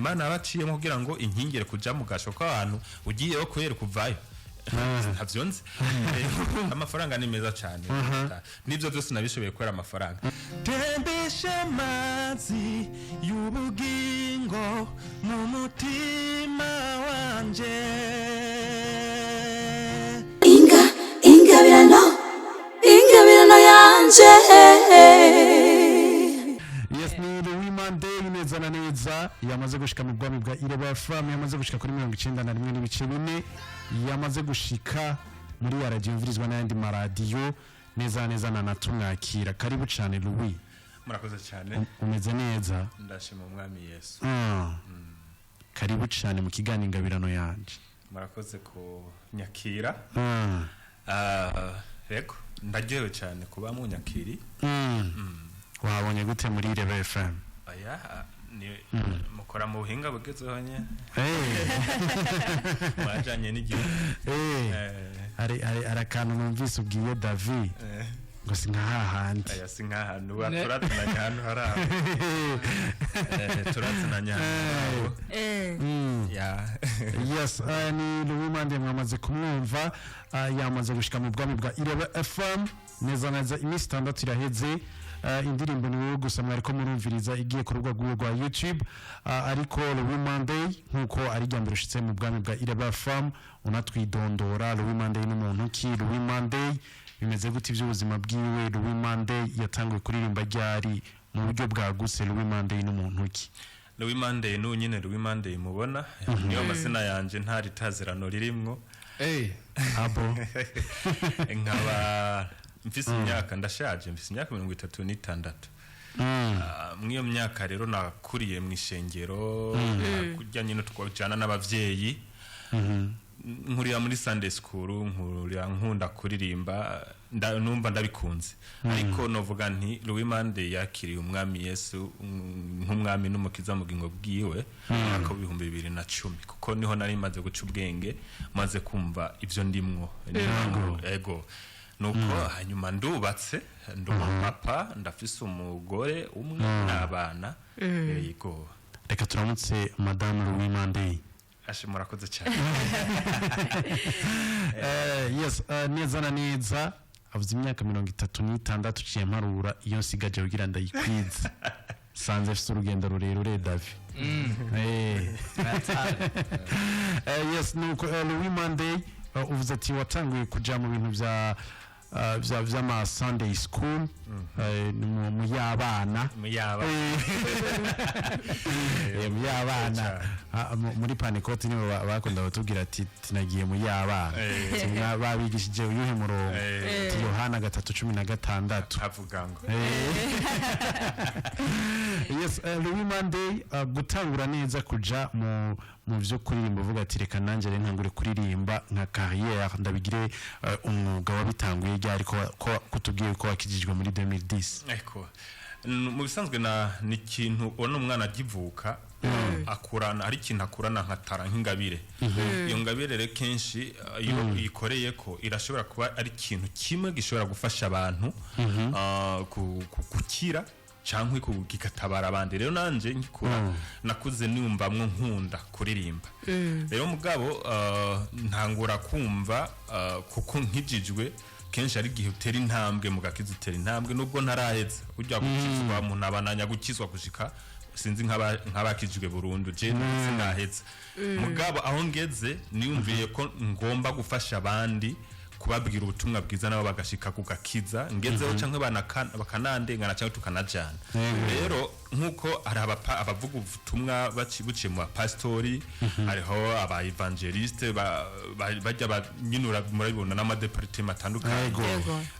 Imana yabaciyemo kugira ngo inkingire kuja mu gasho k'abantu ugiyeho kubera kuvayo ntavyo nzi. Amafaranga ni meza cyane, nibyo byose nabishoboye kubera amafaranga. Tembesha amazi y'ubugingo mu mutima wanje. Inga ingabirano, ingabirano yanje. Yes, ni Louis Monday neza na neza yamaze gushika mu bwami bwa Ireba FM, yamaze gushika kuri 91.4, yamaze gushika muri ya radio imvirizwa n'ayandi maradiyo neza na neza. Na natumwakira. Karibu cyane, Louis. Murakoze cyane. Umeze neza? Ndashima Umwami Yesu. Karibu cyane mu kiganiro Ingabirano yanje. Murakoze kunyakira. Yego, ndaryohewe cyane kuba munyakiri. Wabonye gute muri Ireba FM? Aya ni mukora mu buhinga bugezweho nye, mwajanye n'igihe. Hari akantu numvise ubwiye David ngo si nka hahandi. Aya, si nk'ahantu turazinanye, ahantu hari aho. Turazinanye ahantu hari aho. Ya. Yes, ni Louis Mande, mwamaze kumwumva, yamaze gushika mu bwami bwa Ireba FM neza neza. Iminsi 6 iraheze, indirimbo "Ni Wowe Gusa" mwariko murumviriza igiye ku rubuga rwiwe rwa YouTube, ariko Louis Monday, nkuko ari rya mbere ushitse mu bwami bwa Ireba FM, unatwidondora. Louis Monday ni muntu ki? Louis Monday bimeze gute iby'ubuzima bwiwe? Louis Monday yatanguye kuririmba ryari? Mu buryo bwagutse, Louis Monday ni muntu ki? Louis Monday n'ubu nyine, Louis Monday mubona niyo mazina yanje, nta ritazirano ririmwo. Abo. Nkaba mfise imyaka, ndashaje, mfise imyaka 36. Mw'iyo myaka rero nakuriye mu ishengero, kurya nyine twajana n'abavyeyi, nkurira muri Sunday school, nkurira nkunda kuririmba, numva ndabikunze. Ariko novuga nti Louis Mande yakiriye Umwami Yesu nk'umwami n'umukiza mu bugingo bwiwe mu mwaka w'2010, kuko niho nari maze guca ubwenge, maze kumva ibyo ndimwo. Ego, nuko hanyuma ndubatse, ndi umupapa, ndafise umugore umwe n'abana, yego. Reka turamutse Madamu Louis Monday. Ashe, murakoze cyane. Yes, neza na neza avuze imyaka 36, uciye mparura iyo nsigaje kugira ndayikwize, sanze afite urugendo rurerure, Davi. Yes, nuko Louis Monday, uvuze ati watanguye kuja mu bintu vya vy'ama Sunday school, mu y'abana. Mu yaba. Mu y'abana. Cyane. Ah, muri Pantekote nibo bakunda batubwira ati tinagiye mu y'abana. Ati, babigishije uyuhe murongo? Ati Yohana 3:16. Avuga ngo Yes, Louis Monday, gutangura neza kuja mu vyo kuririmba, uvuga ati reka nanjye rero ntangure kuririmba nka carrière, ndabigire umwuga, wabitanguye ryari, ko kutubwiye ko wakijijwe muri 2010? Eko. Mu bisanzwe na ni ikintu ubona umwana agivuka akurana, ari ikintu akurana nka tara, nk'ingabire. Iyo ngabire rero kenshi iyo uyikoreye ko irashobora kuba ari ikintu kimwe gishobora gufasha abantu gukira cyangwa kikatabara abandi. Rero nanje nkikura nakuze numvamwo nkunda kuririmba. Rero mugabo ntangura kumva, kuko nkijijwe kenshi ari igihe utera intambwe mu gakiza, utera intambwe nubwo ntaraheza ujya gukizwa. Umuntu abananya gukizwa gushika sinzi nk'abakijijwe burundu, je sinaheza. Mugabo aho ngeze niyumviye ko ngomba gufasha abandi, kubabwira ubutumwa bwiza, nabo bagashika ku gakiza ngezeho, canke bakanandengana canke tukanajana. Rero nkuko hari abavuga ubutumwa buciye mu bapasitori, hariho aba évangéliste bajya nyinura, murabibona n'ama départements atandukanye.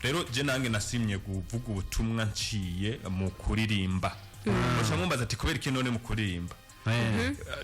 Rero je nange nasimye kuvuga ubutumwa nciye mu kuririmba. Baca mumbaza ati kubera iki none mu kuririmba?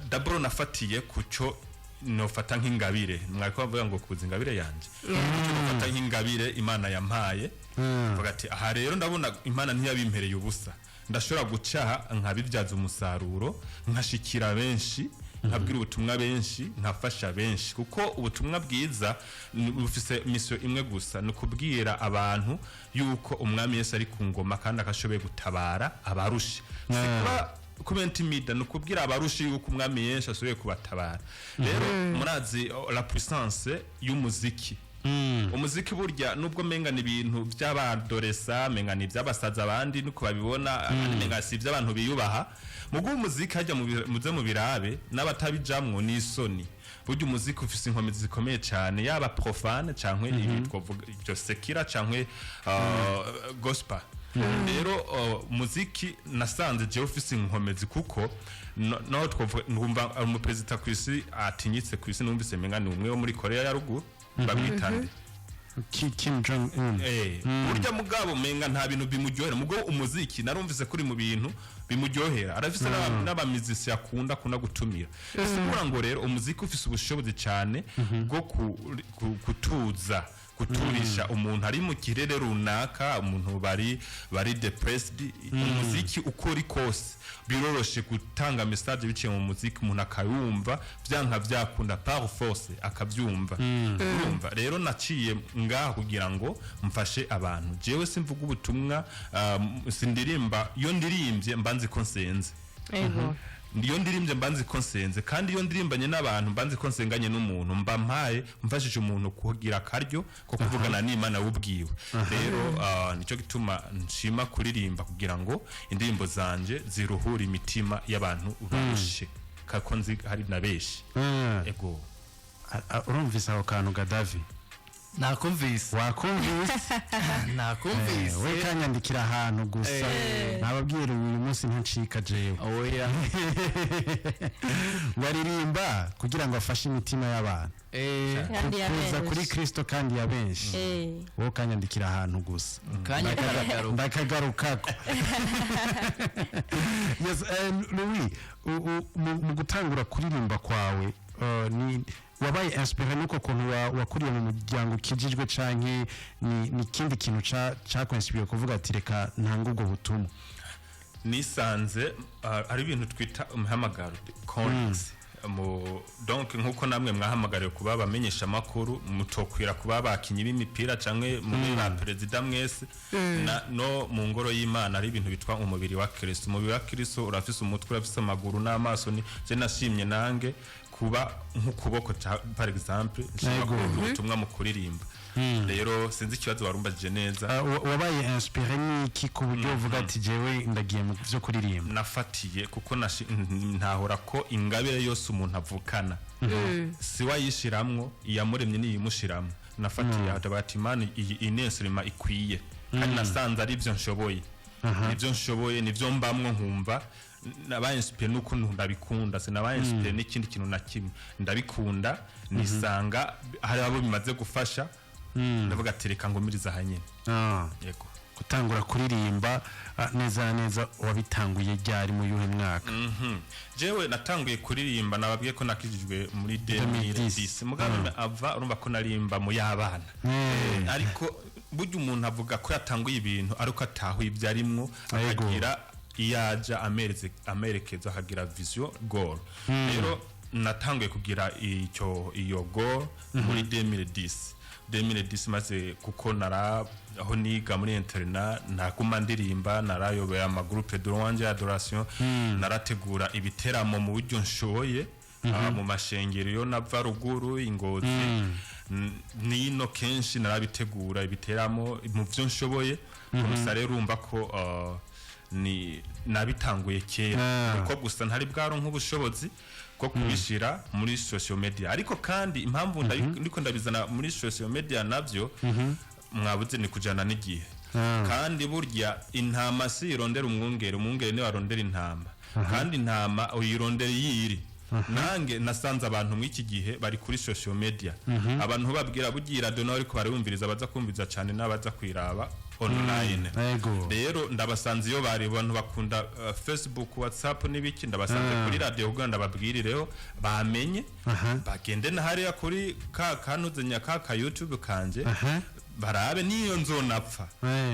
D'abord nafatiye kuco nofata nk'ingabire, mwariko bavuga ngo kuza ingabire yanje, kuco nofata nk'ingabire Imana yampaye. Mvuga ati aha rero ndabona Imana ntiyabimpereye ubusa, ndashobora gucaha nkabibyaza umusaruro, nkashikira benshi, nkabwira ubutumwa benshi, nkafasha benshi, kuko ubutumwa bwiza bufise mission imwe gusa, ni ukubwira abantu yuko Umwami Yesu ari ku ngoma kandi akashoboye gutabara abarushe. Si kuba Kubentimida ni ukubwira abarusha yuko Umwami Yesu asubiye kubatabara. Rero murazi, oh, la puissance y'umuziki. Umuziki burya, nubwo menga ni ibintu by'abadoresa, menga ni iby'abasaza, abandi nuko babibona, abandi menga si iby'abantu biyubaha, mugo umuziki hajya muze mu birabe n'abatabijamwo ni isoni. Burya umuziki ufise inkomezi zikomeye cyane, yaba profane canke ibi twovuga ibyo séculaire canke gospel. Rero muziki nasanze jewe ufise inkomezi, kuko no twovuga numva umuperezida ku isi atinyitse ku isi, numvise menga ni umwe wo muri Korea ya Ruguru, bamwita nde? Kim Jong Un. Burya mugabo menga nta bintu bimuryohera, mugabo umuziki narumvise kuri mu bintu bimuryohera, arafise n'abamizisi akunda gutumira. Bisigura ngo rero umuziki ufise ubushobozi cyane bwo kutuza, kuturisha umuntu ari mu kirere runaka, umuntu bari depressed. Umuziki uko uri kose biroroshe gutanga message biciye mu muziki, umuntu akayumva byanka byakunda, par force akabyumva. Urumva rero naciye ngaha kugira ngo mfashe abantu. Jewe simvuga ubutumwa, sindirimba. Iyo ndirimbye mba nzi ko nsenze. Iyo ndirimbye mba nzi ko nsenze, kandi iyo ndirimbanye n'abantu mba nzi ko nsenganye n'umuntu, mba mpaye mfashije umuntu kugira akaryo ko kuvugana n'Imana wubwiwe. Rero nicyo gituma nshima kuririmba, kugira ngo indirimbo zanje ziruhure imitima y'abantu barushe, kako nzi hari na benshi. Ego. Urumvise ako kantu, Gadavi? Nakumvise. Wakumvise? Nakumvise. We kanyandikira ahantu gusa, nababwira uyu munsi ntancika jewe. Oya. Ngo aririmba kugira ngo afashe imitima y'abantu Kandi ya kuza kuri benshi. Kristo, kandi ya benshi. Wowe kanyandikira ahantu gusa. Kanya karagaruka. Ndakagarukako. Yes, Louis, mu gutangura kuririmba kwawe, ni wabaye inspiré nuko kuntu wakuriye mu muryango ukijijwe, canke ni ikindi kintu cakwinspiré kuvuga ati: "Reka ntange ubwo butumwa"? Nisanze hari ibintu twita umuhamagaro, callings. Mu donc nkuko namwe mwahamagariwe kuba abamenyesha amakuru, mutokwira kuba abakinyi b'imipira canke mube ba perezida mwese, no mu ngoro y'Imana ari ibintu bitwa umubiri wa Kristo. Umubiri wa Kristo urafise umutwe, urafise amaguru n'amaso. Ni je nashimye nange kuba nk'ukuboko par exemple nshima kuvuga ubutumwa mu kuririmba. Rero sinzi ikibazo warumbajije neza. Wabaye inspiré n'iki ku buryo uvuga ati: "Jewe ndagiye mu vyo kuririmba"? Nafatiye kuko ntahora ko ingabire yose umuntu avukana si wayishiramwo, iyamuremye niyimushiramwo. Nafatiye aho bati: "Imana, iyi ni instrument ikwiye", kandi nasanze ari byo nshoboye, nibyo nshoboye, nibyo mbamwo. Nkumva nabaye inspiré nuko ndabikunda, sinabaye inspiré n'ikindi kintu na kimwe. Ndabikunda, nisanga hari abo bimaze gufasha, ndavuga ati: "Reka ngumirize aha nyene." Yego. Gutangura kuririmba, neza na neza wabitanguye ryari, mu yuhe mwaka? Jewe natanguye kuririmba, nababwiye ko nakijijwe muri 2010. 2010, mugabo ava urumva ko narimba mu y'abana. Ariko burya umuntu avuga ko yatanguye ibintu ariko atahuye ibyo arimwo, akagira iyo aja amerekezo, akagira vision, goal. Rero natanguye kugira icyo iyo goal muri 2010, 2010 maze kuko nara aho niga muri internat naguma ndirimba, narayobeye ama groupe de louange, adoration, narategura ibiteramo mu buryo nshoboye, mu mashengero yo nava ruguru Ingozi nino, kenshi narabitegura ibiteramo mu byo nshoboye. Gusa rero urumva ko ni nabitanguye kera, kuko gusa ntari bwaronka ubushobozi bwo kubishira muri social media. Ariko kandi impamvu ndiko ndabizana muri social media navyo mwabuze ni kujana n'igihe. Kandi burya intama si irondera umwungere, umwungere niwe arondera intama, kandi intama uyirondera iyiri. Nange nasanze abantu mw'iki gihe bari kuri social media, abantu babwira bugira radio nawe, ariko barumviriza, baza kumviriza cyane n'abaza kwiraba online. Rero ndabasanze iyo bari abantu bakunda Facebook, WhatsApp n'ibiki, ndabasanze kuri radio kugira ndababwirireho bamenye, bagende na hariya kuri ka kanuzenya ka YouTube kanje, barabe niyo nzonapfa,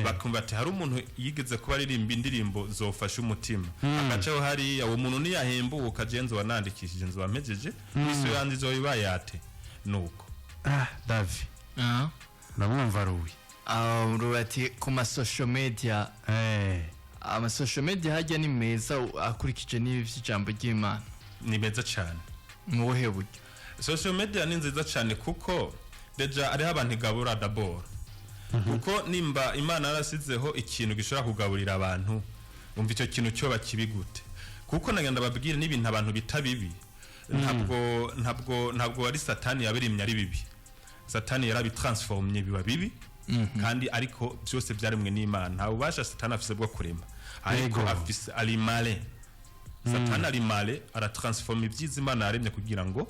bakumva ati hari umuntu yigeze kuba aririmba indirimbo zofasha umutima, agacaho hariya. Uwo muntu niyahembuka, je nzoba nandikishije, nzoba mpejeje isi yanjye izoba yate nuko. Ah, Davi, ndamwumva Ruwi. Rurati ku ma social media. Ama social media hajya ni meza akurikije n'ivy'ijambo ry'Imana? Ni meza cyane. Mu buhe buryo? Social media ni nziza cyane kuko déjà ariho abantu igabura d'abord, kuko nimba Imana yarasizeho ikintu gishobora kugaburira abantu, umva icyo kintu cyo bakibi gute? Kuko nagenda babwire n'ibintu abantu bita bibi, ntabwo ari Satani yabirimye ari bibi. Satani yarabitransformye biba bibi, kandi ariko byose byaremwe n'Imana. Nta bubasha Satani afise bwo kurema, ariko afise arimale. Satani arimale, aratransforma ibyiza Imana yaremye kugira ngo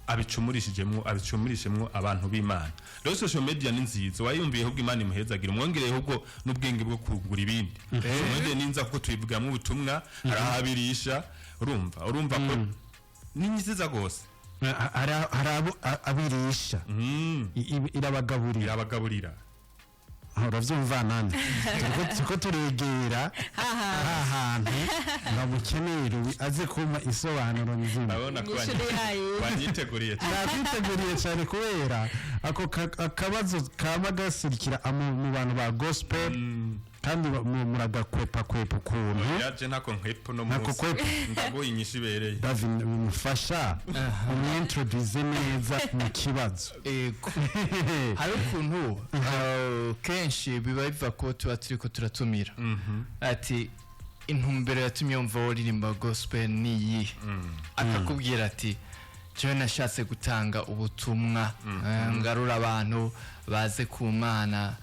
abicumurishijemwo abantu b'Imana. Rero social media ni nziza, wayumviye ahubwo Imana imuhezagira, umwongereye ahubwo n'ubwenge bwo kugura ibindi. Social media ni nziza kuko tuyivugamwo ubutumwa, harahabirisha, urumva ko ni nziza rwose. Hari abo abirisha, irabagaburira. Irabagaburira. Urabyumva nani? Turiko turegera hahantu bamukeneye, Rubi aze kumpa isobanuro nzima. Ndabona ko Inyishu ni yayo. wanyiteguriye cyane. Nakwiteguriye cyane kubera ako akabazo kaba gasirikira mu bantu ba gospel, kandi muragakwepa kwepa ukuntu. Yaje ntako nkwepo no Ntako munsi kwepa. Ndaguha inyishu ibereye. David, umufasha umwintroduce neza mu kibazo. Ego, hari ukuntu kenshi biba biva ko tuba turiko turatumira ati: "Intumbero yatumye wumva woririmba gospel ni iyihe?" Akakubwira ati: "Jewe nashatse gutanga ubutumwa, ngarura abantu baze ku Mana."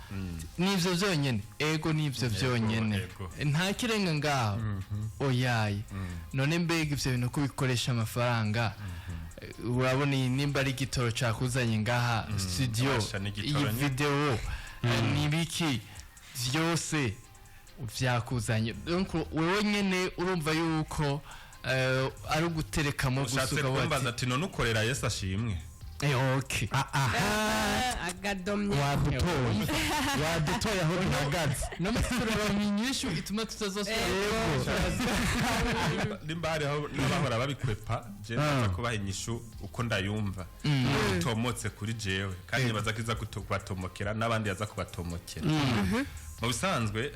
Nivyo byonyene? Ego, nivyo byonyene. Nta kirenga ngaho, oyaye. None mbega ivyo bintu ko bikoresha amafaranga? Urabona iyi nimba ari igitoro cakuzanye ngaha studio, Abasha ni igitoro iyi nyene. video, nibiki vyose vyakuzanye? Donc wewe nyene urumva yuko ari uguterekamo gusa. Ushatse ukavuga kumbaza ati ati: "None ukorera Yesu ashimwe?" Okay. Aha. Agadomye. Wadutoye, wadutoye aho duhagaze. No turabona inyishu ituma tutazosubira. Nimba hariho n'abahora babikwepa, je ndaza kubaha inyishu uko ndayumva itomotse kuri jewe, kandi nibaza ko iza kubatomokera n'abandi yaza kubatomokera. Mu bisanzwe,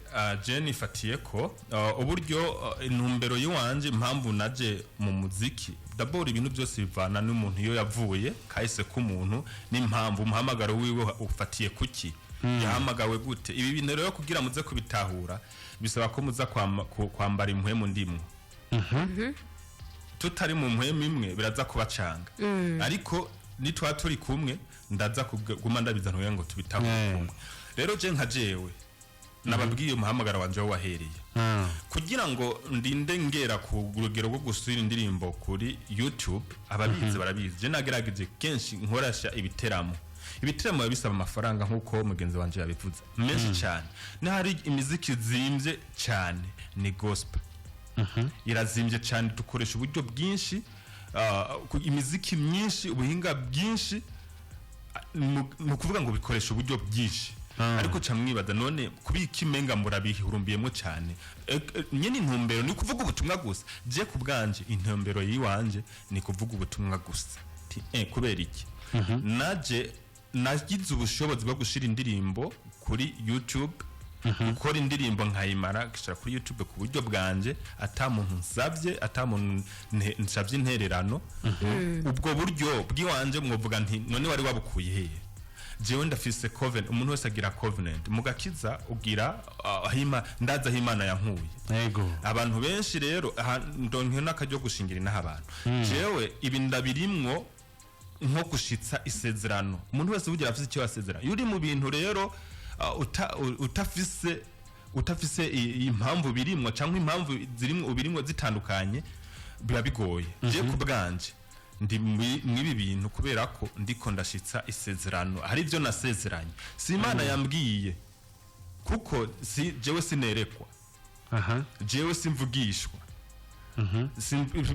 je nifatiye ko uburyo, intumbero y'iwanje, impamvu naje mu muziki, d'abord ibintu byose bivana n'umuntu iyo yavuye, kahise k'umuntu, n'impamvu umuhamagaro wiwe ufatiye kuki, yahamagawe gute. Ibi bintu rero kugira muze kubitahura bisaba ko muza kwambara impwemu ndimwo. Tutari mu mpwemu imwe biraza kubacanga, ariko nitwa turi kumwe ndaza kuguma ndabiza ntuye ngo tubitahure kumwe. Rero je nka jewe nababwiye umuhamagaro wanje wo wahereye kugira ngo ndinde ngera ku rugero rwo gusubira indirimbo kuri YouTube. Ababizi barabizi, je nagerageje kenshi nkorasha ibiteramo. Ibiteramo biba bisaba amafaranga nk'uko mugenzi wanje yabivuze, menshi cyane. N'ahari imiziki zimbye cyane ni gospel, irazimbye cyane, dukoresha uburyo bwinshi, imiziki myinshi, ubuhinga bwinshi, ni ukuvuga ngo bikoresha uburyo bwinshi. Ariko ca mwibaza none kubika imenga murabihurumbiyemo cyane? Nyene intumbero ni kuvuga ubutumwa gusa. Je ku bwanje intumbero yiwanje ni kuvuga ubutumwa gusa. Ti, kubera iki naje nagize ubushobozi bwo gushira indirimbo kuri YouTube, gukora indirimbo nkayimara gishira kuri YouTube ku buryo bwanje, ata muntu nsabye, ata muntu nsabye intererano? Ubwo buryo bw'iwanje mwovuga nti: "None wari wabukuye hehe?" Jewe ndafise covenant. Umuntu wese agira covenant mu gakiza, ugira ahima ndaza aho Imana yankuye. Abantu benshi rero aha ndonke n'akaryo gushingira inaha abantu. Jewe ibi ndabirimwo nko gushitsa isezerano. Umuntu wese bugira afise icyo asezerano. Iyo uri mu bintu rero utafise impamvu birimwo cyangwa impamvu zirimwo ubirimwo zitandukanye, biba bigoye. Je ku bwanje ndi mw'ibi bintu kubera ko ndiko ndashitsa isezerano. Hari ibyo nasezeranye, si Imana yambwiye, kuko si jewe sinerekwa, jewe simvugishwa.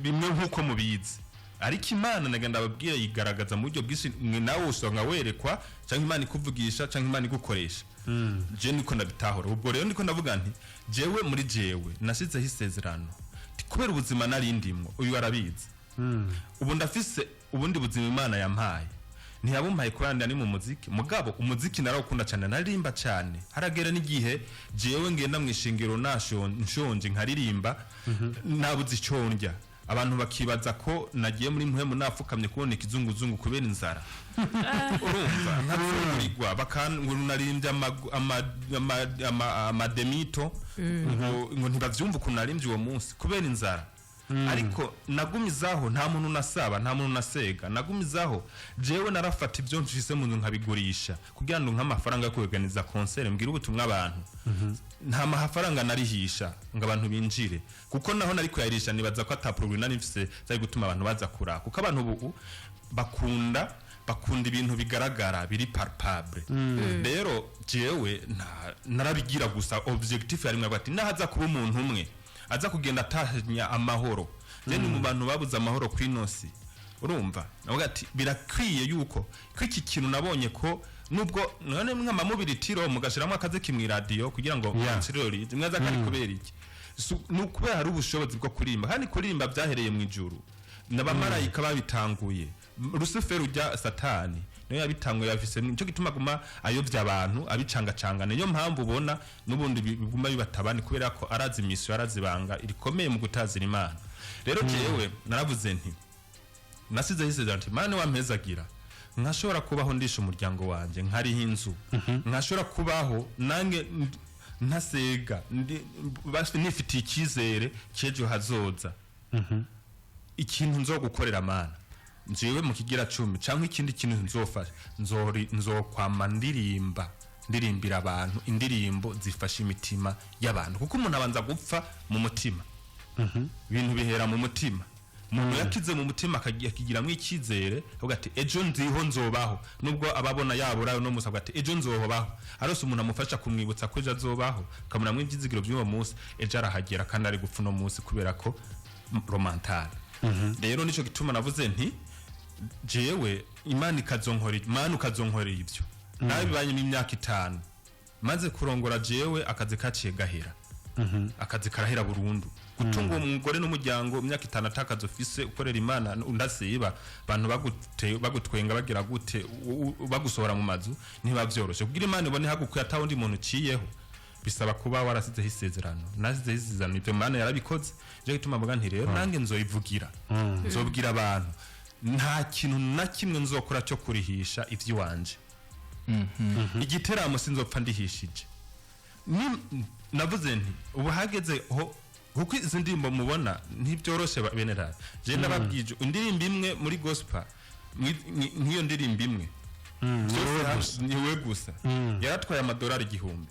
Bimwe nk'uko mubizi, ariko Imana nagenda ababwira yigaragaza mu buryo bwinshi. Mwe nawe usanga werekwa cyangwa Imana ikuvugisha cyangwa Imana igukoresha. Je niko ndabitahura. Ubwo rero niko ndavuga nti jewe muri jewe nashyizeho isezerano. Ti kubera ubuzima nari ndimwo, uyu arabizi, ubu ndafise ubundi buzima Imana yampaye. Ntiyabumpaye kubera ndi mu muziki, mugabo umuziki narawukunda cyane, naririmba cyane. Haragera n'igihe jewe ngenda mu ishingiro nshonje, nkaririmba nabuze icyo ndya, abantu bakibaza ko nagiye muri mpwemu napfukamye kubona ikizunguzungu kubera inzara. Urumva, nkapfungurirwa, ngo naririmbye amademito, ngo ntibavyumva ukuntu narimbye uwo munsi kubera inzara. Ariko nagumizaho, nta muntu nasaba, nta muntu nasega, nagumizaho. Jewe narafata ibyo mfise mu nzu nkabigurisha kugira ngo nk'amafaranga yo kuorganiza concert, mbwira ubutumwa abantu. Nta mafaranga narihisha ngo abantu binjire, kuko naho nari kuyarisha nibaza ko ata produit nari mfise zari gutuma abantu baza kuraba, kuko abantu ubu bakunda ibintu bigaragara, biri palpable. Rero jewe narabigira gusa objectif yari mwe ati nahaza kuba umuntu umwe aza kugenda atahanya amahoro. Je ni mu bantu babuze amahoro kwinosi. Urumva, navuga ati birakwiye yuko ko iki kintu nabonye ko nubwo none mwama tiro mugashiramo akaze kimwe radio kugira ngo yeah. Mwaza kari kubera iki? Ni ukubera hari ubushobozi bwo kuririmba, kandi kuririmba byahereye mu ijuru n'abamarayika babitanguye. Rusuferi ujya Satani niyo yabitanguye, yafise, nicyo gituma aguma ayovya abantu, abicangacanga. Niyo mpamvu ubona n'ubundi biguma bibatabani, kubera ko arazi mission, arazi ibanga rikomeye mu gutazira Imana. Rero jewe naravuze nti nasizeho isezerano nti Mana wampezagira nkashobora kubaho, ndisha umuryango wanjye, nkariho inzu, nkashobora kubaho nange ntasega, basi nifitiye icyizere cy'ejo hazoza, ikintu nzogukorera Mana, njyewe mu kigira 10 cyangwa ikindi kintu nzofasha, nzokwama ndirimba, ndirimbira abantu indirimbo zifasha imitima y'abantu, kuko umuntu abanza gupfa mu mutima. Ibintu bihera mu mutima. Umuntu yakize mu mutima akigiramo icyizere, avuga ati ejo nziho, nzobaho, nubwo ababona yabura no musa, avuga ati ejo nzobaho. Arose umuntu amufasha kumwibutsa ko ejo azobaho, akamuramwo ibyizigiro by'uwo munsi, ejo arahagera kandi ari gupfa uno munsi kubera ko romantale. Rero nico gituma navuze nti jewe Imana ikazonkora, Imana ukazonkorera ibyo nawe bibanyemo imyaka 5 maze kurongora, jewe akazi kaciye gahera, akazi karahera burundu. Gutunga uwo mugore n'umuryango imyaka 5 atakazi ufise, ukorera Imana undasiba, abantu bagutwenga, bagira gute, bagusohora mu mazu, ntibavyoroshe. Kugira Imana ibone hagukuye ata wundi muntu uciyeho, bisaba kuba warasizeho isezerano. Nasizeho isezerano, ibyo Imana yarabikoze. Nico gituma mvuga nti rero nange nzoyivugira, nzobwira abantu, nta kintu na kimwe nzokora cyo kurihisha ivy'iwanje. Igiteramo sinzopfa ndihishije. Navuze nti ubu hageze ho, kuko izi ndirimbo mubona ntibyoroshe bene data. Je ndababwije indirimbo imwe muri gospel, nk'iyo ndirimbo imwe byose ni we gusa yaratwaye amadolari 1000,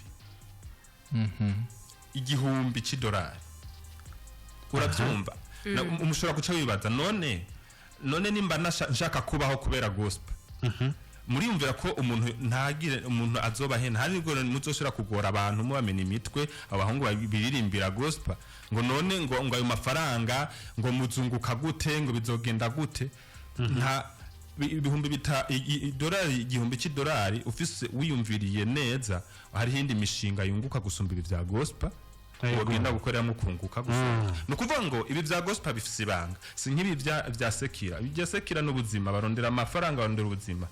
1000 c'idolari. Urabyumva? Umushobora guca wibaza none nimba nshaka kubaho kubera gospel, muriyumvira ko umuntu ntagire umuntu azoba hena hari nibwo muzoshobora kugora abantu mubamena imitwe, abahungu biririmbira gospel, ngo none ngo ayo mafaranga ngo muzunguka gute, ngo bizogenda gute? Nta ibihumbi bita idolari 1000 c'idolari ufise, wiyumviriye neza, hariho indi mishinga yunguka gusumba ibi vya gospel wogenda gukoreramo kunguka gusumba. Ni ukuvuga ngo ibi vya gospel bifise ibanga, si nk'ibi vya sekira. Ibi vya sekira n'ubuzima, barondera amafaranga, barondera ubuzima.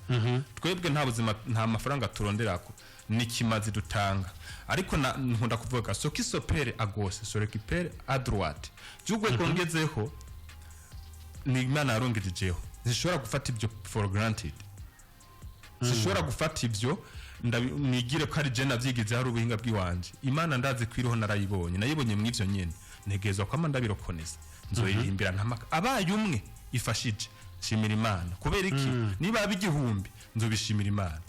Twebwe nta buzima, nta mafaranga turonderako, ni kimazi dutanga. Ariko nkunda kuvuga: ce qui se perd à gauche se récupère à droite. By'urwego ngezeho ni Imana yarongejejeho, zishobora gufata ibyo for granted, zishobora gufata ibyo nigire ko ari je navyigize, hari ubuhinga bw'iwanje. Imana ndazi ko iriho, narayibonye, nayibonye mw'ivyo nyene, ntegerezwa kwama ndabirokoneza, nzoyirimbira ntamaka. Abaye umwe ifashije, shimira Imana. Kubera iki? Niba aba 1000, nzobishimira Imana.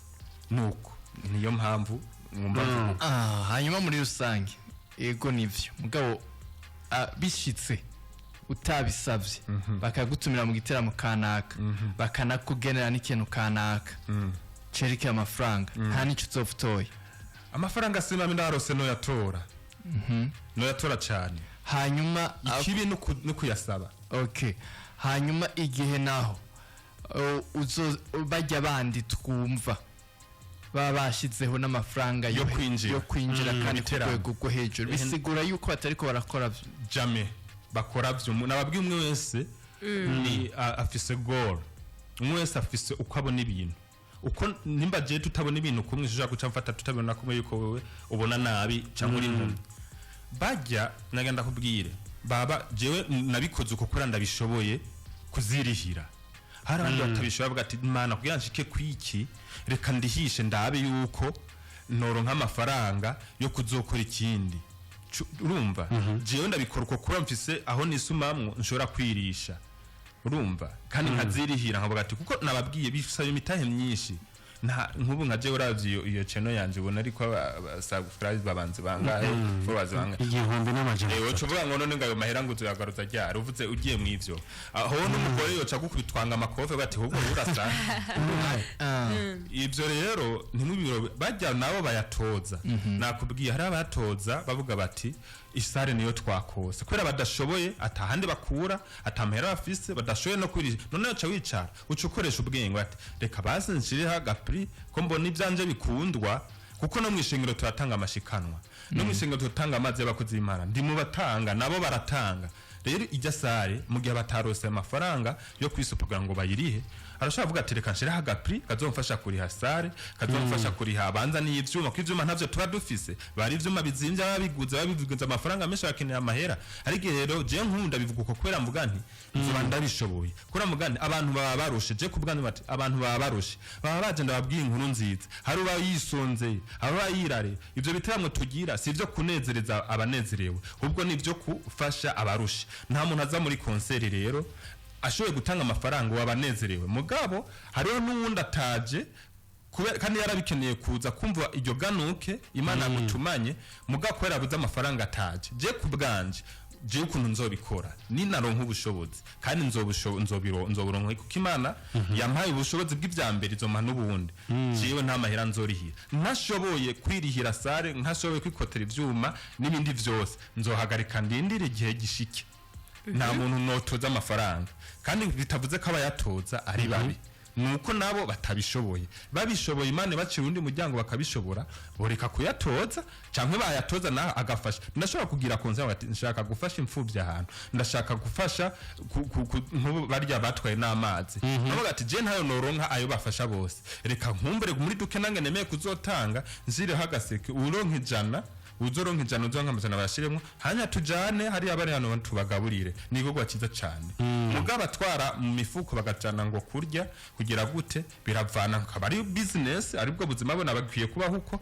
Nuko niyo mpamvu mwumva mvuga. Hanyuma muri rusange, ego nivyo, mugabo bishitse utabisabye bakagutumira mu giteramo kanaka, bakanakugenera n'ikintu kanaka cerekeye amafaranga, nta n'icyo uzofutoye? Amafaranga simami ndarose, noyatora, noyatora cyane. Hanyuma ikibi no kuyasaba. Okay, hanyuma igihe naho uzo bajya bandi twumva baba bashizeho n'amafaranga yo kwinjira. Yo kwinjira kandi ku Ibiteramo. rwego rwo hejuru, bisigura yuko batariko barakora Jamais bakora byo. Nababwiye, umwe wese ni afise goal, umwe wese afise uko abona ibintu. Uko nimba je tutabona ibintu kumwe, ushobora guca mfata tutabona kumwe yuko wewe ubona nabi cyangwa uri impumyi. Bajya nagenda kubwire baba jewe nabikoze uko kuri ndabishoboye kuzirihira. Hari abandi batabishoboye, bavuga ati: "Imana, kugira nshike kwiki, reka ndihishe ndabe yuko noronka amafaranga yo kuzokora ikindi." Urumva, jewe ndabikora uko kuba mfise aho nisumamwo nshobora kwirisha, urumva, kandi nkazirihira, nkavuga ati kuko nababwiye bisaba imitahe myinshi. Nta nkubu nka jewe uravye iyo channel yanje, ubona ariko aba subscribe babanze bangahe, followers bangahe? Igihumbi n'amajana uca atatu. uvuga ngo none ngo ayo mahera ngo uzoyagaruza ryari? Uvuze ugiye mu ivyo, aho n'umugore yoca gukubitwanga amakofe bati: "Ahubwo urasa." Ibyo rero ntimubiro bajya nabo bayatoza. Nakubwiye, hari abatoza bavuga bati: "Isare niyo twakose," kubera badashoboye, atahandi bakura, atamahera bafise, badashoboye no kwirisha. None uca wicara, uca ukoresha ubwenge bati: "Reka basi nshireho agapri ko mbona ibyanje bikundwa," kuko no mu ishengero turatanga amashikanwa, no mu ishengero turatanga amazi y'abakozi b'Imana, ndi mu batanga, nabo baratanga. Rero ijya salle, mu gihe batarose amafaranga yo kwisupa kugira ngo bayirihe, arashobora kuvuga ati: "Reka nshireho agapri kazomfasha kuriha salle, kazomfasha kuriha abanza n'ivyuma," kuko ivyuma ntavyo tuba dufise, bari ivyuma bizimvye, babiguze amafaranga menshi, bakeneye amahera. Ariko rero je nkunda bivuga uko kubera mvuga nti nzoba ndabishoboye, kubera mvuga nti abantu baba barushe. Je kubwanyu bati abantu baba barushe, baba baje, ndababwiye inkuru nziza, hari uba yisonzeye, hari uba yirare. Ivyo bitaramo tugira si ivyo kunezereza abanezerewe, ahubwo ni ivyo gufasha abarushe. Nta muntu aza muri concert rero ashoboye gutanga amafaranga wabanezerewe, mugabo hariho n'uwundi ataje kandi yarabikeneye kuza kumva iryo ganuke Imana yamutumanye, mugabo kubera abuze amafaranga ataje. Je ku bwanje, jewe ukuntu nzobikora ninaronka ubushobozi, kandi nzoburonka kuko Imana yampaye ubushobozi bw'ivyambere, izompa n'ubundi. Jewe nta mahera nzorihira. Ntashoboye kwirihira salle, ntashoboye kwikotera ivyuma n'ibindi vyose, nzohagarika ndindire igihe gishike. Nta muntu notoza amafaranga, kandi bitavuze ko abayatoza ari babi, nuko nabo batabishoboye. Babishoboye, Imana bacira undi muryango bakabishobora, boreka kuyatoza, canke bayatoza naho agafasha. Ndashobora kugira concert ati: "Nshaka gufasha imfuvyi ahantu, ndashaka gufasha nk'ubu barya batwaye n'amazi." Bavuga ati: "Je ntayo noronka ayo bafasha bose, reka nkumbure muri duke nange nemeye kuzotanga, nzireho agaseke, uronka 100, uzoronka 100, uzoronka 500, bayashiremo, hanyuma tujane hariya bari hano tubagaburire." Ni igikorwa cyiza cane. Mugabo atwara mu mifuko bagajana ngo kurya kugira gute, biravana, akaba ari business, aribwo buzima bona bakwiye kubaho uko.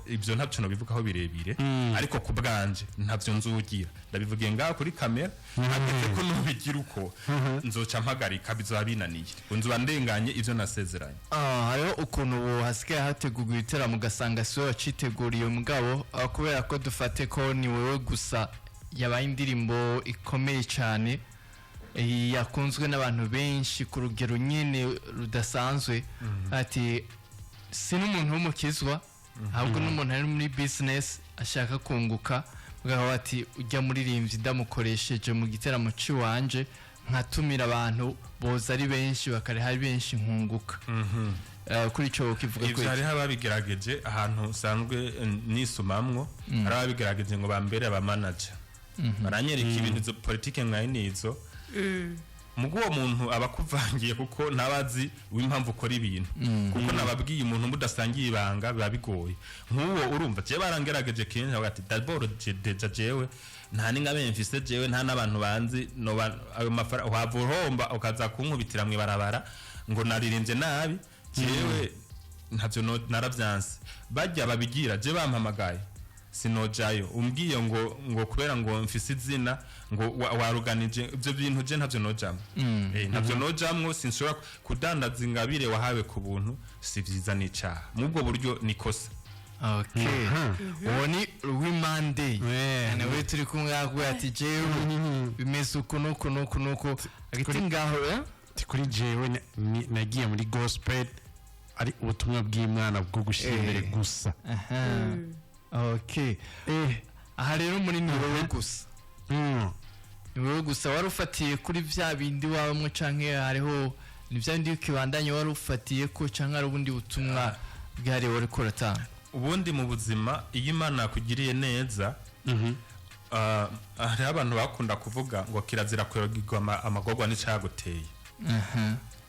Ivyo ntacyo nobivugaho birebire, ariko ku bwanje ntavyo nzugira. Ndabivugiye ngaho kuri kamera, hageze ko nubigira uko nzoca mpagarika, bizoba binaniye, nzoba ndenganye ivyo nasezeranye. Hariho ukuntu ubu hasigaye hategurwa ibiteramo, ugasanga si wowe waciteguriye, mugabo kubera ko dufate ko ni wowe gusa yabaye indirimbo ikomeye cyane, yakunzwe n'abantu benshi ku rugero nyine rudasanzwe, ati si n'umuntu w'umukizwa, ahubwo n'umuntu ari muri business ashaka kunguka, mugabo ati: "Ujya muririmbyi ndamukoresheje mu giteramo cy'iwanje, nkatumira abantu boza ari benshi, bakariha ari benshi, nkunguka." Kuri icyo kivuga Ivyo ko hariho ababigerageje ahantu usanzwe nisumamwo. Hari ababigerageje ngo bambere abamanager, baranyereka ibintu, izo politike nkayo nizo. Mugo uwo muntu aba akuvangiye, kuko ntabazi w'impamvu ukora ibintu, kuko nababwiye, umuntu mudasangiye ibanga biba bigoye. Nk'uwo urumva, jewe barangerageje kenshi, bavuga ati: "D'abord déjà jewe nta n'ingabe mfise, jewe nta n'abantu banzi, noba ayo mafaranga wava uhomba ukaza kunkubitira mw'ibarabara ngo naririmbye nabi." Jewe ntavyo naravyanse. Bajya babigira, je bampamagaye sinojayo. Umbwiye ngo kubera ngo mfise izina, ngo waruganije ibyo bintu, je ntavyo nojamwo. Ntavyo nojamwo. Sinshobora kudandaza ingabire wahawe ku buntu, si vyiza, n'icaha mu ubwo buryo, ni kosa. Okay, uwo ni Rwimande, nawe turi kumwe, akubwira ati: "Jewe bimeze uku nuku nuku nuku," agati ngaho. Ati kuri jewe nagiye muri gospel ari ubutumwa bw'Imana bwo gushyira imbere gusa. Aha. Okay, aha rero muri ni wowe gusa, ni wowe gusa wari ufatiye kuri bya bindi wabamwe, canke hariho ni bya bindi ukibandanye wari ufatiye ko, canke hari ubundi butumwa bwihariye wari kuratanga? Ubundi mu buzima, iyo Imana yakugiriye neza, hariho abantu bakunda kuvuga ngo kirazira kwibagirwa amagorwa n'icyaguteye.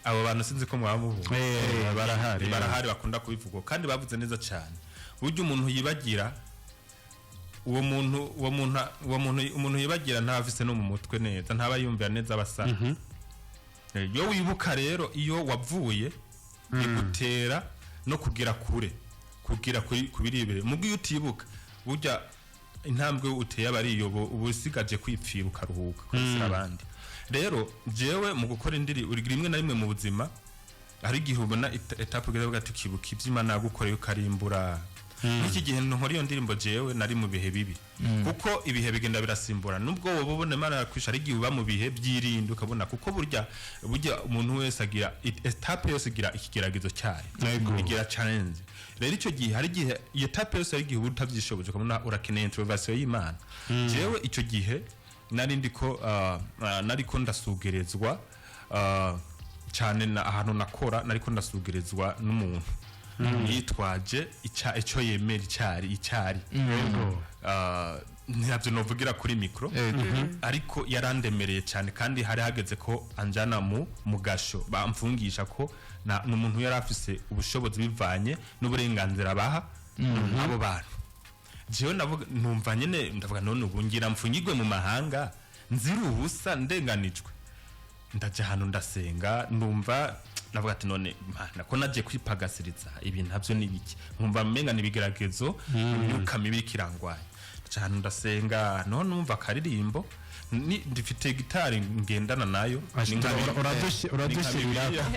Abo bantu sinzi ko mwaba mubumva. Barahari. Barahari, bakunda kubivuga kandi bavuze neza cyane. Burya umuntu yibagira, uwo muntu umuntu yibagira ntaba afise no mu mutwe neza, ntaba yumvira neza, abasara. Iyo wibuka rero iyo wavuye, bigutera no kugera kure, kugira kuri kubiribere. Mubwo iyo utibuka, burya intambwe uteye aba ari iyo uba usigaje kwipfira, ukaruhuka ukabisira abandi. Rero jewe mu gukora indiri, rimwe na rimwe mu buzima hari igihe ubona étape ugeze uvuga ati ukibuka ibyo Imana yagukoreye, ukarimbura. N'iki gihe nkora iyo ndirimbo, jewe nari mu bihe bibi, kuko ibihe bigenda birasimbura. Nubwo wowe ubona Imana yakwisha, hari igihe uba mu bihe by'irinda ukabona, kuko burya umuntu wese agira étape yose igira ikigeragezo cyayo, igira challenge. Rero icyo gihe hari igihe iyo étape yose, hari igihe uba utabyishoboje, ukabona urakeneye intervention y'Imana. Jewe icyo gihe nari ndiko nariko ndasugerezwa cyane na ahantu nakora, nariko ndasugerezwa n'umuntu yitwaje icyo yemera icyari. Ntabyo novugira kuri micro, ariko yarandemereye cyane, kandi hari hageze ko anjana mu gasho, bamfungisha ko n'umuntu yari afise ubushobozi bivanye n'uburenganzira baha abo bantu. Jewe navuga, numva nyene ndavuga: none ubu ngira mfungirwe mu mahanga nzira ubusa, ndenganijwe? Ndaja ahantu ndasenga, numva navuga ati: none Mana, ko naje kwipagasiriza, ibi ntabyo ni biki? Nkumva menga ni ibigeragezo, imyuka mibi kirangwaye. Ndaja ahantu ndasenga, none numva akaririmbo ndifite gitari ngendana nayo. Ni nka ni nka Uradushyirira. Bibiliya.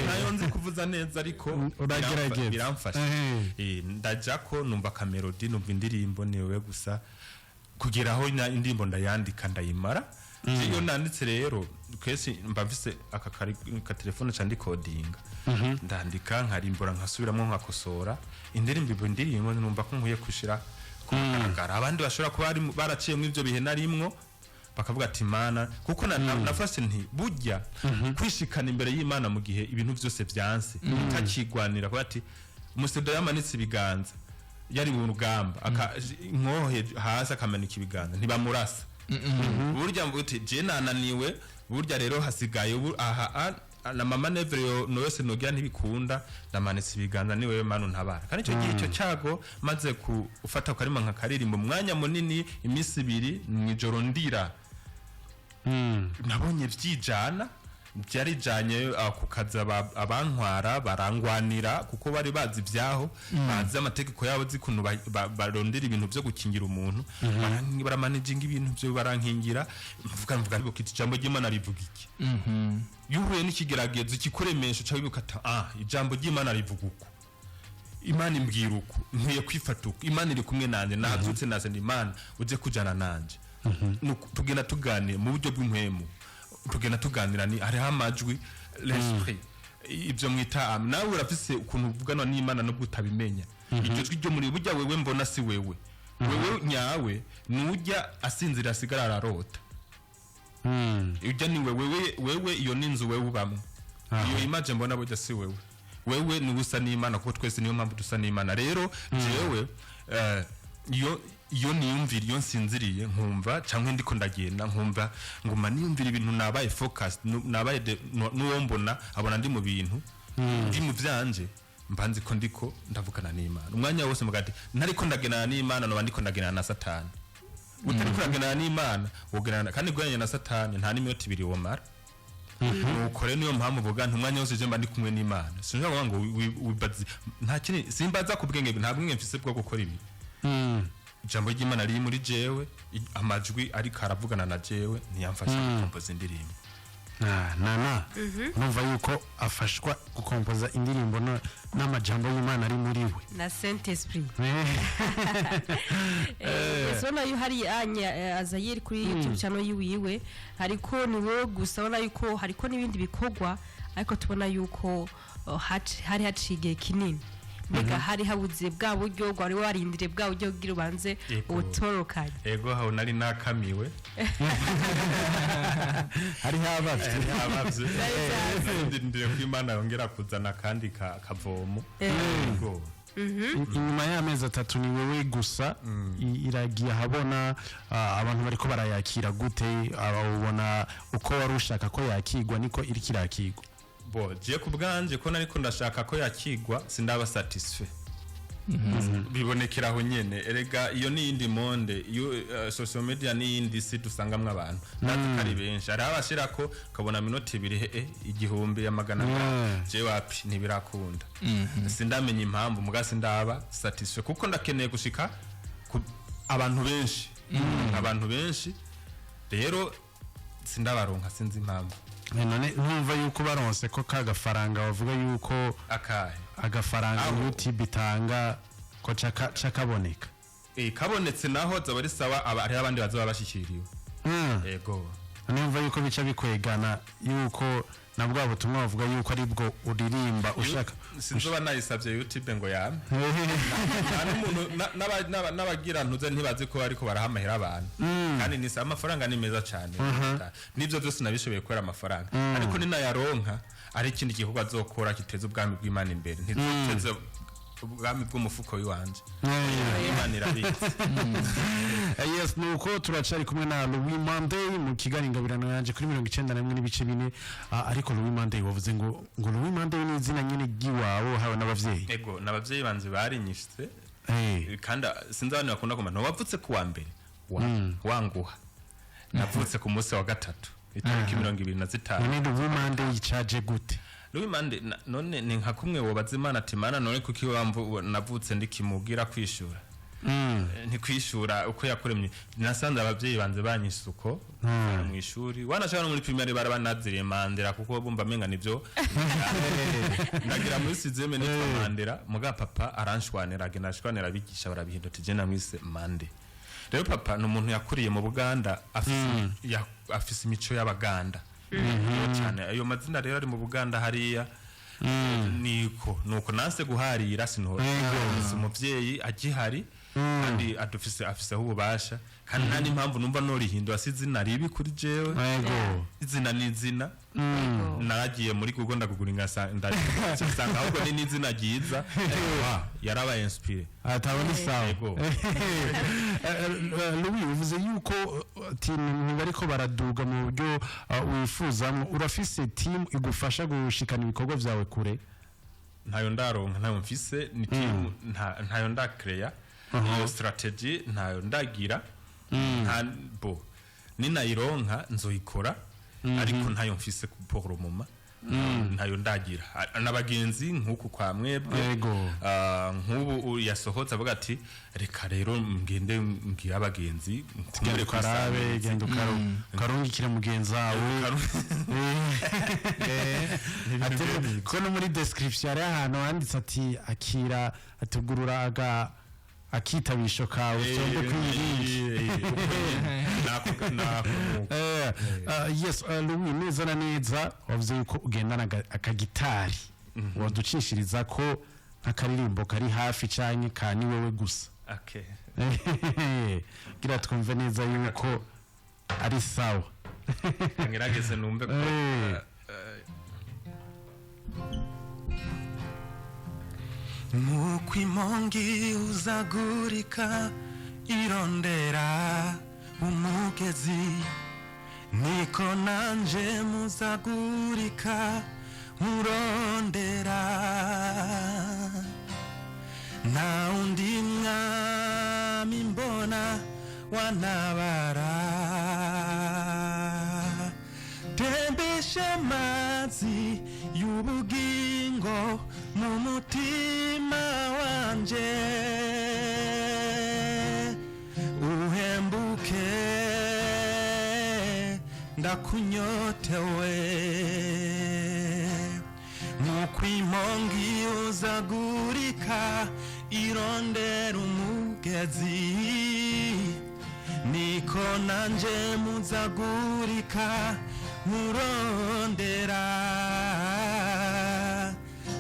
Nayo nzi kuvuza neza, ariko Uragerageza. biramfasha. Ndaja ko numva aka mélodie, numva indirimbo niwe gusa, kugera aho indirimbo ndayandika, ndayimara. Iyo nanditse rero kenshi mba mfise aka ka telefone ca ndikodinga, ndandika, nkarimbura, nkasubiramo, nkakosora indirimbo. Ibo indirimbo numva ko nkwiye kushira ku mugaragaro, abandi bashobora kuba baraciye muri ibyo bihe narimwo, bakavuga ati: Mana, kuko nafashe nti burya kwishikana imbere y'Imana mu gihe ibintu byose byanse, utakigwanira, kuba ati umusoda yamanitse ibiganza, yari mu rugamba, inkoho hasi, akamanika ibiganza, ntibamurasa. Burya mvuga uti: je nananiwe, burya rero hasigaye ubu aha na mama nevre yo no yose nogira ntibikunda, ndamanitse ibiganza, ni wewe Mana untabara. Kandi icyo gihe icyo cyago maze gufata karima nka karirimbo umwanya munini, iminsi 2 mw'ijoro ndira, nabonye byijana, byarijanye ku kazi. Abantwara barangwanira, kuko bari bazi ibyaho, bazi amategeko yabo, zi ukuntu barondera ibintu byo gukingira umuntu. Baramanaginga ibintu byo barankingira. Mvuga ngo ijambo ry'Imana rivuga iki? Iyo uhuye n'ikigeragezo kikuremesha, uca wibuka ati: ah, ijambo ry'Imana rivuga uku, Imana imbwira uku, nkwiye kwifata uku, Imana iri kumwe nanjye, nabyutse nazana Imana uje kujana nanjye. Nuko tugenda tuganira mu buryo bw'impwemu, tugenda tuganira, ni hariho amajwi, l'esprit, ibyo mwita âme. Nawe urafise ukuntu uvugana n'Imana nubwo utabimenya. Iryo jwi ryo muri burya wewe mbona si wewe, wewe nyawe nujya asinzira asigara ararota. Ujya ni wewe, wewe iyo ni inzu wewe ubamwo. Iyo image mbona burya si wewe, wewe ni usa n'Imana, kuko twese niyo mpamvu dusa n'Imana. Rero jewe iyo niyumvira, iyo nsinziriye nkumva cyangwa ndiko ndagenda nkumva nguma niyumvira ibintu, nabaye focus, nabaye n'uwo mbona abona ndi mu bintu, ndi mu vyanje, mba nzi ko ndiko ndavugana n'Imana umwanya wose. Mugati ntariko ndagendana n'Imana, noba ndiko ndagendana na Satani. Utari kuragendana n'Imana wogendana, kandi guhendana na Satani nta n'iminota 2 womara. Nuko rero niyo mpamvu uvuga nti umwanya wose je mba ndi kumwe n'Imana. Sinshobora kuvuga ngo wibaze nta kindi, simbaza ku bwenge, nta bwenge mfise bwo gukora ibi. Ijambo ry'Imana riri muri jewe, amajwi ariko aravugana na jewe ntiyamfasha gukompoza indirimbo. Nana, urumva yuko afashwa gukompoza indirimbo n'amajambo y'Imana ari muri we. Na Saint Esprit. Ubona yo hari anya Azayeri kuri YouTube channel yiwiwe, hariko ni wowe gusa, ubona yuko hariko n'ibindi bikorwa, ariko tubona yuko hari haciye igihe kinini. Mbega hari habuze bwa buryo wari warindiriye, bwa buryo kugira ubanze Yego. ubutorokanye? Ego, aho nari nakamiwe. Hariho abavye. Abavye ndindiriye ko Imana yongera kuzana akandi kavomo. Ego. Inyuma y'amezi 3 ni wewe gusa iragiye ahabona. Abantu bariko barayakira gute? Ubona uko wari ushaka ko yakigwa niko iriko irakigwa? Bo je ku bwanje ko nariko ndashaka ko yakigwa, sindaba satisfait. Bibonekera aho nyene. Erega iyo ni iyindi monde, iyo social media ni iyindi si dusangamwo abantu, natwe ko ari benshi. Hariho abashirako ukabona minota 2 igihumbi ya magana atanu. Je wapi, ntibirakunda, sindamenya impamvu, muga sindaba satisfait kuko ndakeneye gushika ku abantu benshi. Abantu benshi rero sindabaronka, sinzi impamvu. None ntumva yuko baronse ko ka gafaranga bavuga yuko Akahe? Agafaranga Aho. YouTube itanga ko cakaboneka. Kabonetse naho zaba ari sawa, aba hariho abandi bazoba bashikiriwe. Ego. Numva yuko bica bikwegana yuko na bwa butumwa bavuga yuko ari bwo uririmba ushaka. Sinzoba nayisabye YouTube ngo yame. Nta n'umuntu n'abagira ntuze ntibazi ko ariko barahamahera abantu, kandi ni amafaranga ni meza cyane. Nibyo byose nabishoboye kubera amafaranga, ariko ninayaronka ari ikindi gikorwa azokora kiteza ubwami bw'Imana imbere, ntizoteze ubwami bw'umufuko w'iwanje. Imana irabitse. Yes, nuko turacari kumwe na Louis Monday mu kiganiro Ingabirano yanje kuri 91.4. Ariko Louis Monday, wavuze ngo Louis Monday ni izina nyene ry'iwawe wahawe n'abavyeyi? Ego, n'abavyeyi banje barinyishitse. Kandi sinzi, abantu bakunda kumva wavutse ku wa mbere wanguha. Navutse ku munsi wa gatatu, itariki 25. None Louis Monday yicaje gute? Louis Mande none ni nka kumwe wobaza Imana ati: "Mana, none kuki wamvu navutse ndikimubwira kwishura?" Ntikwishura uko yakuremye. Nasanze abavyeyi banze banyise uko mu ishuri, wanashaka no muri primaire barabanaziriye Mandela, kuko bumva amenga nivyo. Ndagira muri sixième nitwa Mandela, muga papa aranshwanira, agenda ashwanira abigisha, barabihindura ati je namwise Mande. Rero papa ni umuntu yakuriye mu Buganda, afise imico y'Abaganda cyane. Ayo mazina rero ari mu Buganda hariya. Niko nuko nanse guharira, sinhora si umuvyeyi agihari kandi adufise, afiseho ububasha, kandi nta n'impamvu numva norihindura. Si izina ribi kuri jewe. Izina ni izina. Naragiye muri Google ndagugura, ndasanga ahubwo ni n'izina ryiza. Yarabaye inspiré. Atabona isawa. Yego. Louis, uvuze yuko ati ntibariko baraduga mu buryo wifuzamo. Urafise team igufasha gushikana ibikorwa vyawe kure? Ntayo ndaronka, ntayo mfise. Ni team ntayo ndakreya, iyo strategy ntayo ndagira. Nta bo ninayironka nzoyikora, ariko ntayo mfise pour le moment, ntayo ndagira. N'abagenzi nk'uku kwa mwebwe. Nk'ubu yasohotse avuga ati: "Reka rero ngende mbwire abagenzi." Genda ukarabe, genda ukarungikira mugenzi wawe. Ati ko no muri description hari ahantu handitse ati akira, atugurura aga akitabisho kawe usombe kwiyi link. Nako. Yes, Louis, neza na neza wavuze yuko ugendana akagitari. Waducishiriza ko nk'akaririmbo kari hafi canke ka ni wewe gusa? Okay. Gira twumve neza yuko ari sawa. Ngerageze numve ko Nk'uko imongi uzagurika irondera umugezi, niko nanje muzagurika nkurondera. Nta undi mwami mbona wanabara. Tembesha amazi y'ubugingo mu mutima wanje, uhembuke, ndakunyotewe. Nk'uko imongi uzagurika irondera umugezi, niko nanje muzagurika nkurondera.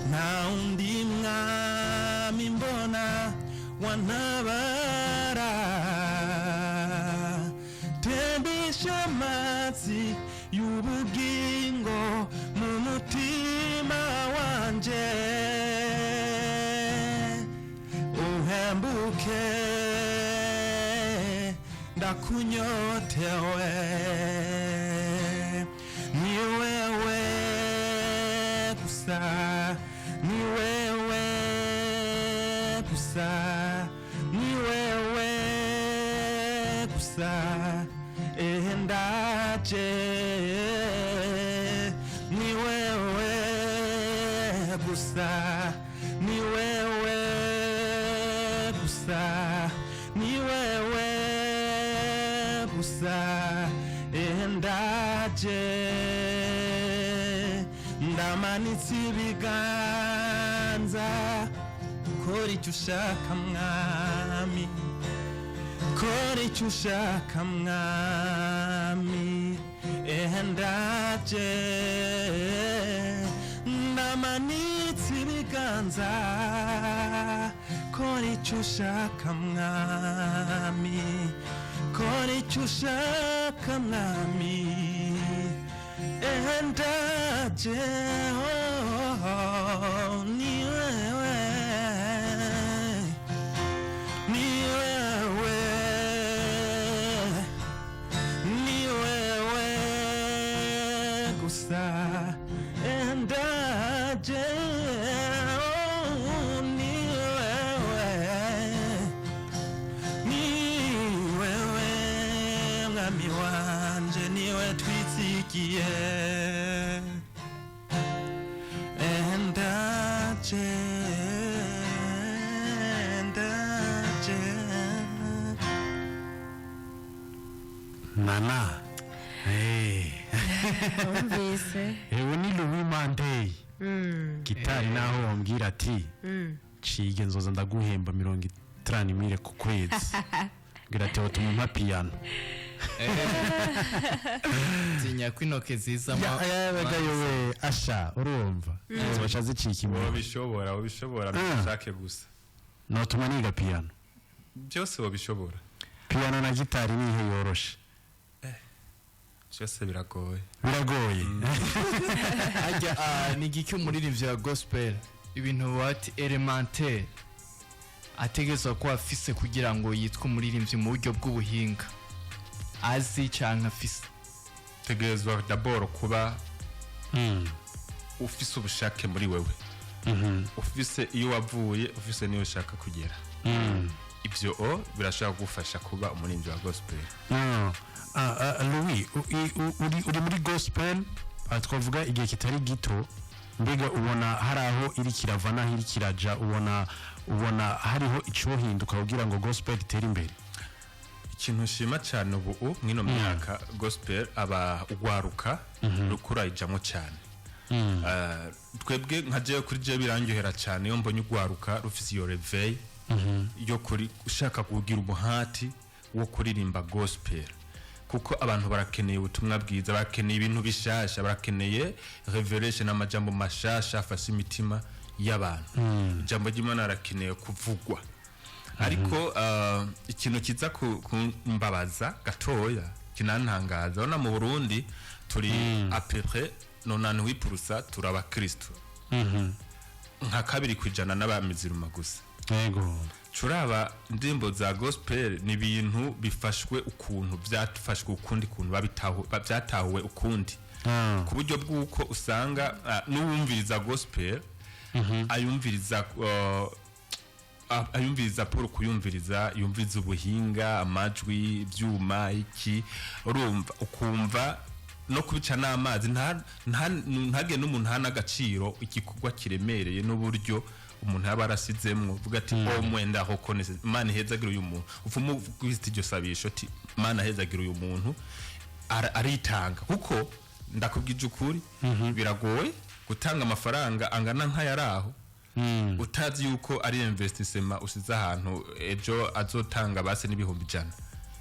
Nta undi mwami mbona wantabara. Tembesha amazi y'ubugingo mu mutima wanje. Ndakunyotewe, ni wewe gusa, ni wewe gusa, ni wewe gusa. Ndaje, ni wewe gusa, ni wewe gusa, ni wewe gusa. Ndaje, ndamanitse ibiganza, kora icyo ushaka Mwami, kora icyo ushaka Mwami. Ndaje, ndamanitse ibiganza, kora icyo ushaka Mwami, kora icyo ushaka Mwami. Ndaje, oh, ni wewe, ni wewe, ni wewe gusa. Ndaje, oh, ni wewe, ni wewe Mwami wanje, niwe twizigiye. Ndaje, ndaje. Nana. Hey. Wumvise? Ewe, ni Louis Mandey gitari, naho wambwira ati cige nzoza ndaguhemba 50 mille ku kwezi, mbwira ati watuma umpa piyano. Tinya ko intoke zizamo. Yabaga yowe asha, urumva zibaca zicika imbere. Wobishobora, wobishobora, ntushake gusa. Notuma niga piyano. Byose wobishobora. Piyano na gitari nihe yoroshe? Byose biragoye. Biragoye. Harya ni igiki umuririmbyi wa gospel, ibintu bati élémentaire, ategerezwa kuba afise kugira ngo yitwe umuririmbyi mu buryo bw'ubuhinga, azi canke afise? Tegerezwa d'abord kuba ufise ubushake muri wewe, ufise iyo wavuye, ufise n'iyo ushaka kugera. Ibyo o birashobora kugufasha kuba umuririmbyi wa gospel. Louis, uri muri gospel, twavuga igihe kitari gito. Mbega ubona hari aho iri kirava n'aho iri kiraja? Ubona hariho icohinduka kugira ngo gospel itere imbere? Ikintu nshima cyane ubu mw'ino myaka, gospel aba ugwaruka rukurayijamo cyane. Twebwe nka jewe, kuri jewe birandyohera cyane iyo mbonye ugwaruka rufise iyo réveil yo kuri ushaka kugira umuhati wo kuririmba gospel, kuko abantu barakeneye ubutumwa bwiza, barakeneye ibintu bishasha, barakeneye revelation, amajambo mashasha afasha imitima y'abantu. Ijambo ry'Imana rirakeneye kuvugwa. Ariko ikintu kiza kumbabaza gatoya, kinantangaza, urabona mu Burundi turi à peu près 98% turi abakristo, nka 2% n'abamiziruma gusa. Curaba indirimbo za gospel ni ibintu bifashwe ukuntu, byafashwe ukundi kuntu, byatahuwe ukundi, ku buryo bw'uko usanga n'uwumviriza gospel ayumviriza ayumviriza paul kuyumviriza, yumviriza ubuhinga, amajwi, ibyuma, iki, urumva ukumva no kubica n'amazi, ntage n'umuntu nta n'agaciro igikorwa kiremereye n'uburyo umuntu yaba arasizemwo. Uvuga ati o mwenda reconnaisse, Imana ihezagira uyu muntu, ufuma ufite iryo sabisho ati Imana ihezagira uyu muntu, aritanga. Kuko ndakubwije ukuri, biragoye gutanga amafaranga angana nk'ayari aho utazi yuko ari investissement usize ahantu ejo azotanga base n'100,000.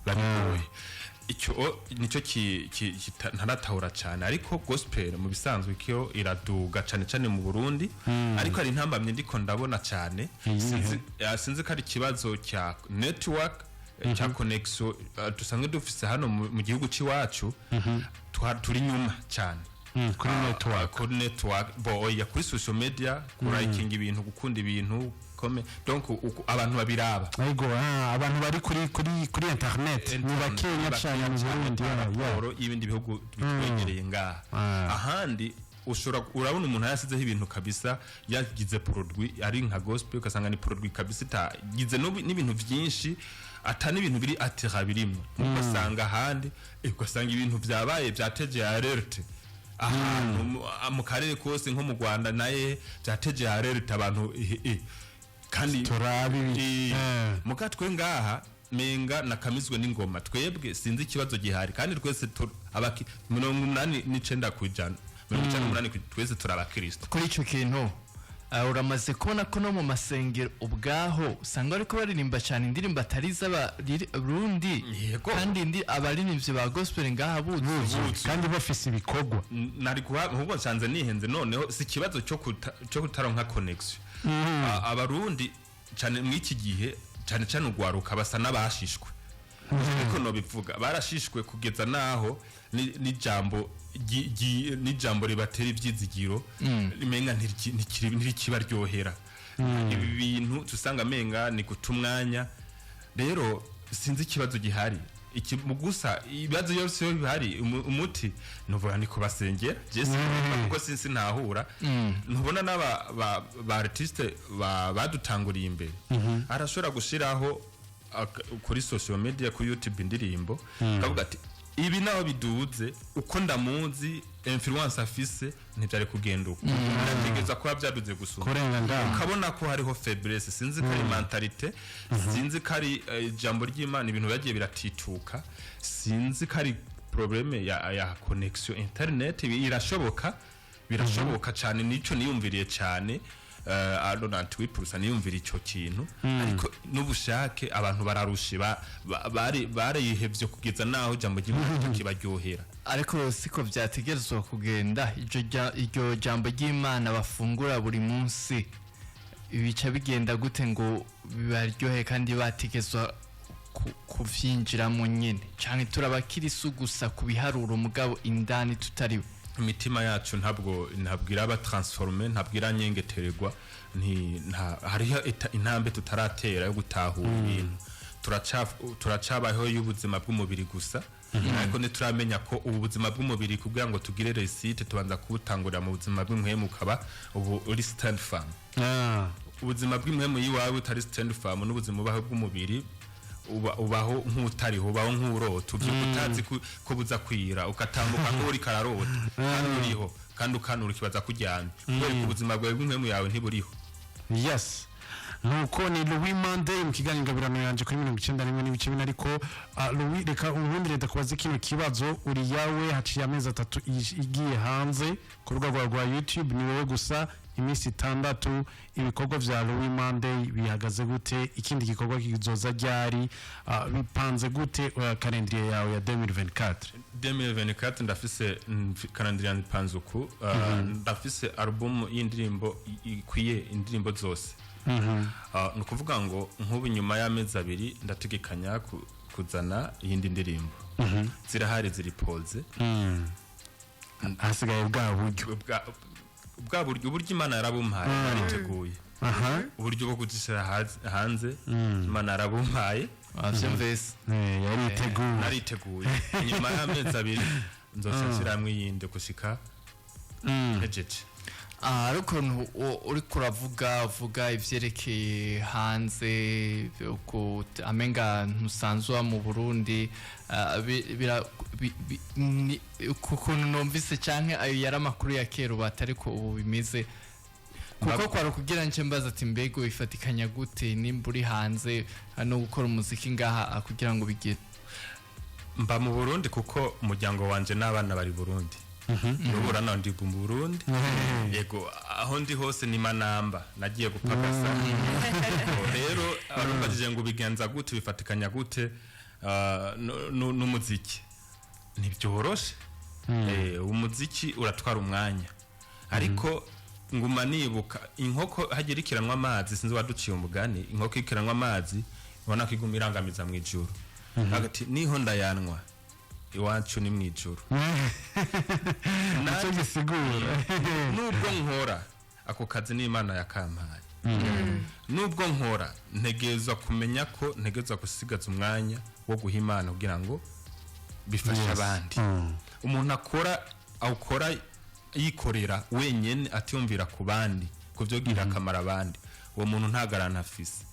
Biba bigoye. Icyo nicyo ntaratahura cyane. Ariko gospel mu bisanzwe kyo iraduga cyane cyane mu Burundi, ariko hari intambamye ndiko ndabona cyane. Sinzi ko ari ikibazo cya network, cya connection, dusanzwe dufise hano mu gihugu c'iwacu. Turi nyuma cyane. Kuri network. Kuri network, bo oya, kuri social media, kurayikinga ibintu, gukunda ibintu, donc abantu babiraba. Ariko abantu bari kuri internet ni bakeya cyane mu Burundi, ya. Raporo y'ibindi bihugu bitwegereye ngaha. Ahandi ushobora urabona umuntu yasizeho ibintu kabisa, yagize produit ari nka gospel, ugasanga ni produit kabisa itagize n'ibintu byinshi, ata n'ibintu biri atira birimo. Ugasanga ahandi ugasanga ibintu byabaye byateje alerte ahantu mu karere kose, nko mu Rwanda naye byateje alerte abantu, kandi Turabe ibi. Muka twe ngaha menga nakamizwe n'ingoma. Twebwe sinzi ikibazo gihari, kandi twese 89%, 98 twese turi abakristo. Kuri icyo kintu, uramaze kubona ko no mu masengero ubwaho usanga bariko baririmba cyane indirimbo atari iz'abarundi? Yego. Kandi abaririmbyi ba gospel ngaha buzuye. Kandi bafise ibikorwa. Nari kuha ahubwo nsanze nihenze. Noneho si ikibazo cyo kutaronka connection. Abarundi cyane mw'iki gihe, cyane cyane ugwaruka, basa n'abashishwe, ariko no bivuga barashishwe kugeza naho n'ijambo ribatera ibyizigiro menga ntirikibaryohera. Ibi bintu tusanga menga ni guta umwanya. Rero sinzi ikibazo gihari. Iki mu gusa ibibazo byose iyo bihari, umuti nuvuga ni kubasengera. Je kuko sinsi ntahura, ntubona n'aba ba artiste badutanguriye imbere, arashobora gushiraho kuri social media, kuri YouTube, indirimbo, akavuga ati ibi naho biduze uko ndamuzi, influence afise, ntibyari kugenda uko, ndategereza kuba byaduze gusumba. Kurenga ngaho. Ukabona ko hariho faiblesse. Sinzi ko ari mentalité, sinzi ko ari ijambo ry'Imana, ibintu bagiye biratituka, sinzi ko ari problème ya connexion internet. Ibi irashoboka, birashoboka cyane. Nico niyumviriye cyane, Arnold Wipurusa niyumvira ico kintu, ariko n'ubushake abantu bararushe, bari barihevye kugeza naho ijambo ry'Imana kibaryohera. Ariko siko byategerezwa kugenda. Iryo jambo ry'Imana bafungura buri munsi, bica bigenda gute ngo bibaryohe kandi bategezwa kuvyinjiramo nyene? Canke turabakirisu gusa ku biharuro, mugabo indani tutariwe? Imitima yacu ntabwo iraba transformé, ntabwo iranyengetererwa. Nti nta hariho intambwe tutaratera yo gutahura ibintu. Turacabaho y'ubuzima bw'umubiri gusa, ariko ntituramenya ko ubu buzima bw'umubiri, kugira ngo tugire réussite, tubanza kubutangurira mu buzima bw'impwemu, ukaba ubu uri stand firm. Ubuzima bw'impwemu y'iwawe utari stand firm, n'ubuzima ubaho bw'umubiri, ubaho nk'utariho, ubaho nk'urota, uvyuka utazi ko buza kwira, ugatambuka nk'uri kararota kandi uriho, kandi ukanura ukibaza kuryamye, kubera ko ubuzima bwawe bw'impwemu yawe ntiburiho. Yes, nuko ni Louis Monday mu kiganiro Ingabirano yanje kuri 91.4. Ariko Louis, reka ubundi leta kubaza kino kibazo. Uri yawe haciye amezi 3 igiye hanze ku rubuga rwawe rwa YouTube, ni wowe gusa, iminsi 6. Ibikorwa vya Louis Monday bihagaze gute? Ikindi gikorwa kizoza ryari? Bipanze gute, calendrier yawe ya 2024? 2024 ndafise calendrier yanjye uku. Ndafise album y'indirimbo ikwiye indirimbo zose. Ni ukuvuga ngo nk'ubu nyuma y'amezi 2 ndategekanya kuzana iyindi ndirimbo. Zirahari, ziri pose. Hasigaye bwa buryo. Bwa buryo, uburyo Imana yarabumpaye, nariteguye. Uburyo bwo kuzishyira hanze Imana yarabumpaye. Wavyumvise? Yariteguye. Nariteguye. Inyuma y'amezi 2 nzoca nshyiramo iyindi gushika ntejeje. Hari ukuntu uriko uravuga, uvuga ivyerekeye hanze, uko amenga ntusanzwe uba mu Burundi, ku kuntu numvise, canke ayo yari amakuru ya kera, ubu atari ko ubu bimeze, kuko kwari ukugira nce mbaza ati mbega wifatikanya gute nimba uri hanze no gukora umuziki ngaha, kugira ngo bigire? Mba mu Burundi kuko umuryango wanje n'abana bari Burundi. N'ubu urabona ndi mu Burundi. Yego, aho ndi hose ni manamba, nagiye gupagasa. Rero arumbajije ngo ubigenza gute, bifatikanya gute n'umuziki, ntibyoroshe. Umuziki uratwara umwanya, ariko nguma nibuka inkoko hagira ikiranwa amazi. Sinzi waduciye umugani, inkoko ikiranwa amazi, ubona ko iguma irangamiza mu ijuru, hagati niho ndayanwa. Iwacu ni mu ijuru. Nicyo gisigura. Nubwo nkora ako kazi, n'Imana yakampaye, nubwo nkora, ntegerezwa kumenya ko ntegerezwa gusigaza umwanya wo guha Imana kugira ngo bifashe abandi. Umuntu akora, awukora yikorera wenyine, atiyumvira ku bandi, ku byo gira akamaro abandi, uwo muntu nta garanti afise.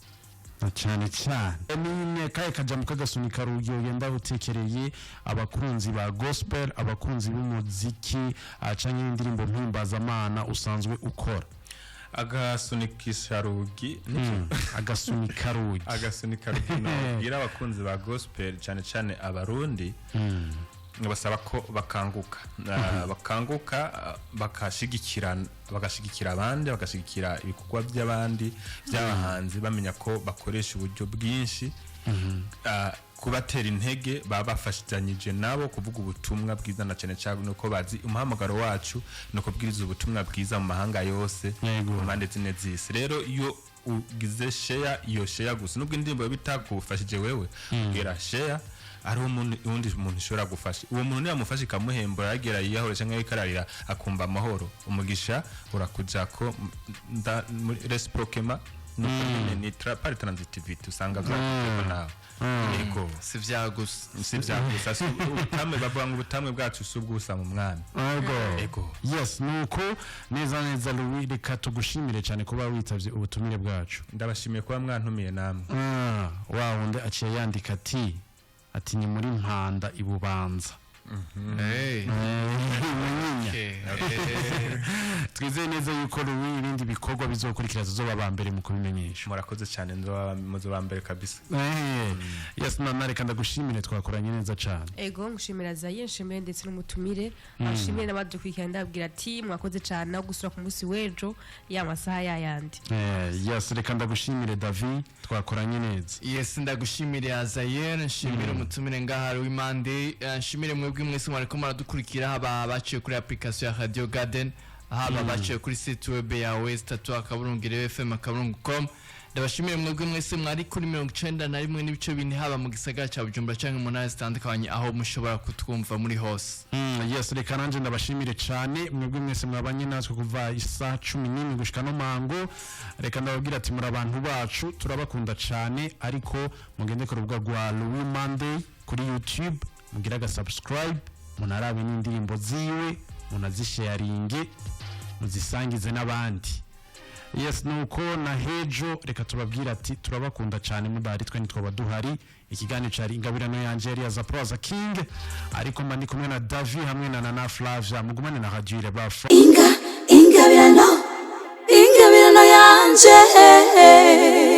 Na cyane cyane ni kahe kajambo k'agasunika rugi ugenda utekereye abakunzi ba gospel, abakunzi b'umuziki, canke y'indirimbo mpimbazamana usanzwe ukora? Agasunikisha rugi? Agasunika rugi. Agasunika rugi nabwira abakunzi ba gospel, cyane cyane Abarundi, basaba ko bakanguka, bakashigikira, bagashigikira abandi, bagashigikira ibikorwa by'abandi by'abahanzi, bamenya ko bakoresha uburyo bwinshi, kubatera intege, baba bafashanyije nabo kuvuga ubutumwa bwiza, na cyane cyane nuko bazi umuhamagaro wacu ni ukubwiriza ubutumwa bwiza mu mahanga yose, mu mpande zine z'isi. Rero iyo ugize share, iyo share gusa, nubwo indirimbo yoba itakufashije wewe, ubwira share hariho uwundi muntu ushobora gufasha. Uwo muntu niyamufasha ikamuhembura, yagera yiyahura cyangwa yikararira, akumva amahoro, umugisha urakujako muri réciproquement. Nuko nyene ni par transitivité, usanga vyakujeko nawe. Yego. Si vya gusa. Si vya gusa, si ubutamwe, bavuga ngo ubutamwe bwacu si ubwusa mu Mwami. Ego. Ego. Yes, nuko neza neza. Louis, reka tugushimire cyane kuba witavye ubutumire bwacu. Ndabashimiye kuba mwantumiye namwe. Ah, wa wundi aciye yandika ati ni muri Mpanda ibubanza. Hey. Munyinya. Okay. Twizeye neza yuko, Louis, ibindi bikorwa bizokurikira tuzoba ba mbere mu kubimenyesha. Murakoze cyane, nzoba muzoba mbere kabisa. Yes, nana, reka ndagushimire, twakoranye neza cyane. Ego, ngushimira Zaye, nshimire ndetse n'umutumire, nshimire n'abadukurikirana. Ndababwira ati mwakoze cyane, aho gusura ku munsi w'ejo ya masaha yayandi. Yes, reka ndagushimire David, twakoranye neza. Yes, ndagushimire Azayer, nshimire umutumire ngaha Wimande, nshimire mwebwe mwese mwariko muradukurikira, haba baciye kuri application ya Radio Garden, haba baciye kuri site web ya www.fm.com. Ndabashimire mwebwe mwese mwari kuri 91.4, haba mu gisagara ca Bujumbura canke mu ntara zitandukanye, aho mushobora kutwumva muri hose. Yes, reka nanje ndabashimire cyane mwebwe mwese mwabanye natwe kuva isaha 11 gushika no mango. Reka ndababwira ati muri abantu bacu, turabakunda cyane. Ariko mugende ku rubuga rwa Louis Monday kuri YouTube, mugire aga subscribe, munarabe n'indirimbo ziwe, munazisharinge, muzisangize n'abandi. Yes, nuko na hejo reka tubabwira ati turabakunda cyane, mudahari twe ntitwaba duhari. Ikiganiro cyari Ingabirano Yanje, yari ya Proza King, ariko mba ndi kumwe na Davi hamwe na Nana Flavia. Mugumane na Radio Ireba. Inga ingabirano, ingabirano yanje.